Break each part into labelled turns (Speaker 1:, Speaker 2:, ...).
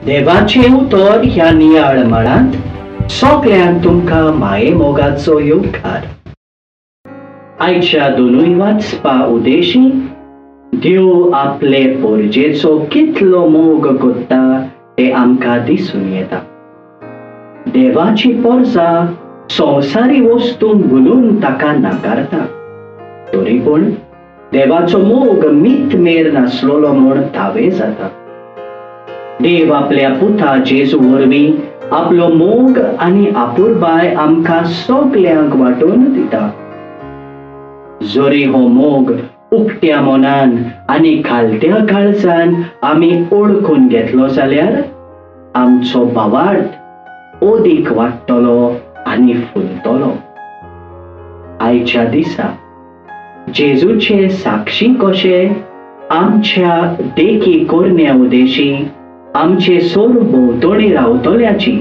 Speaker 1: देवाचें उतर ह्या नियाळ मळांत सगल्यांक तुमकां माये मोगाचो येवकार. आयच्या दोनूय वाचपा उदेशी देव आपले पोरजेचो कितलो मोग करता तें आमकां दिसून येता. देवाची पोरजा संवसारी वस्तूंक भुलून ताका नाकारता, तरी पूण देवाचो मोग मीतमेर नासलेलो म्हूण थावे जाता. देव आपल्या पुता जेजू वरवीं आपलो मोग आनी आपुरबाय आमकां सगल्यांक वांटून दिता. जरी हो मोग उकत्या मनान आनी खालत्या काळजान आमी ओळखून घेतलो जाल्यार आमचो भावार्थ अदीक वाडटलो आनी फुलतलो. आयच्या दिसा जेजूचे साक्षी कशे आमच्या देखी करण्या उदेशी आमचे सरभोंवतणी रावतल्याची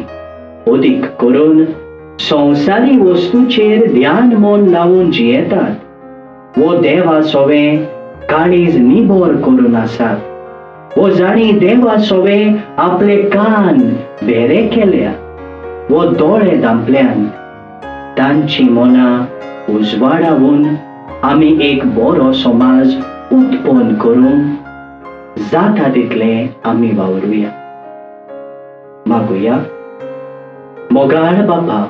Speaker 1: अदीक करून संवसारी वस्तूचेर ध्यान मन लावन जियेतात वो देवा सोवे काळीज निबर करून आसात, वो जाणी देवा सोवे आपले कान भेरे केल्या वो दोळे धांपल्यान तांची मनां उजवाडावून आमी एक बरो समाज उत्पन्न करूंक जाता तितलें आमी वावरुया. मागुया. मोगाळ बापा,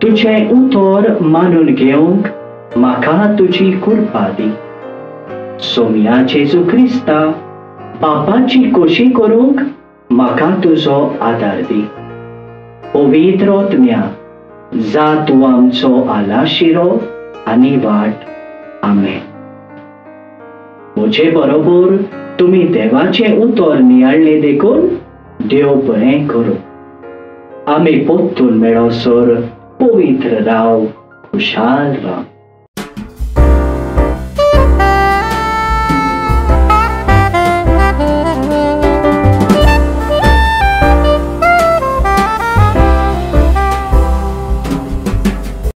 Speaker 1: तुजें उतर मानून घेवंक म्हाका तुजी कृपा दी. सोम्या जेजू क्रिस्ता बापाची खोशी करूंक म्हाका तुजो आदार दी. पवित्र आत्म्या, जा तूं आमचो आलाशिरो आनी वाट. आमेन. म्हजे बरोबर तुमी देवाचें उतर नियाळ्ळें देखून देव बरें करूं. आमी परतून मेळसर पवित्र राव, खुशाल राव.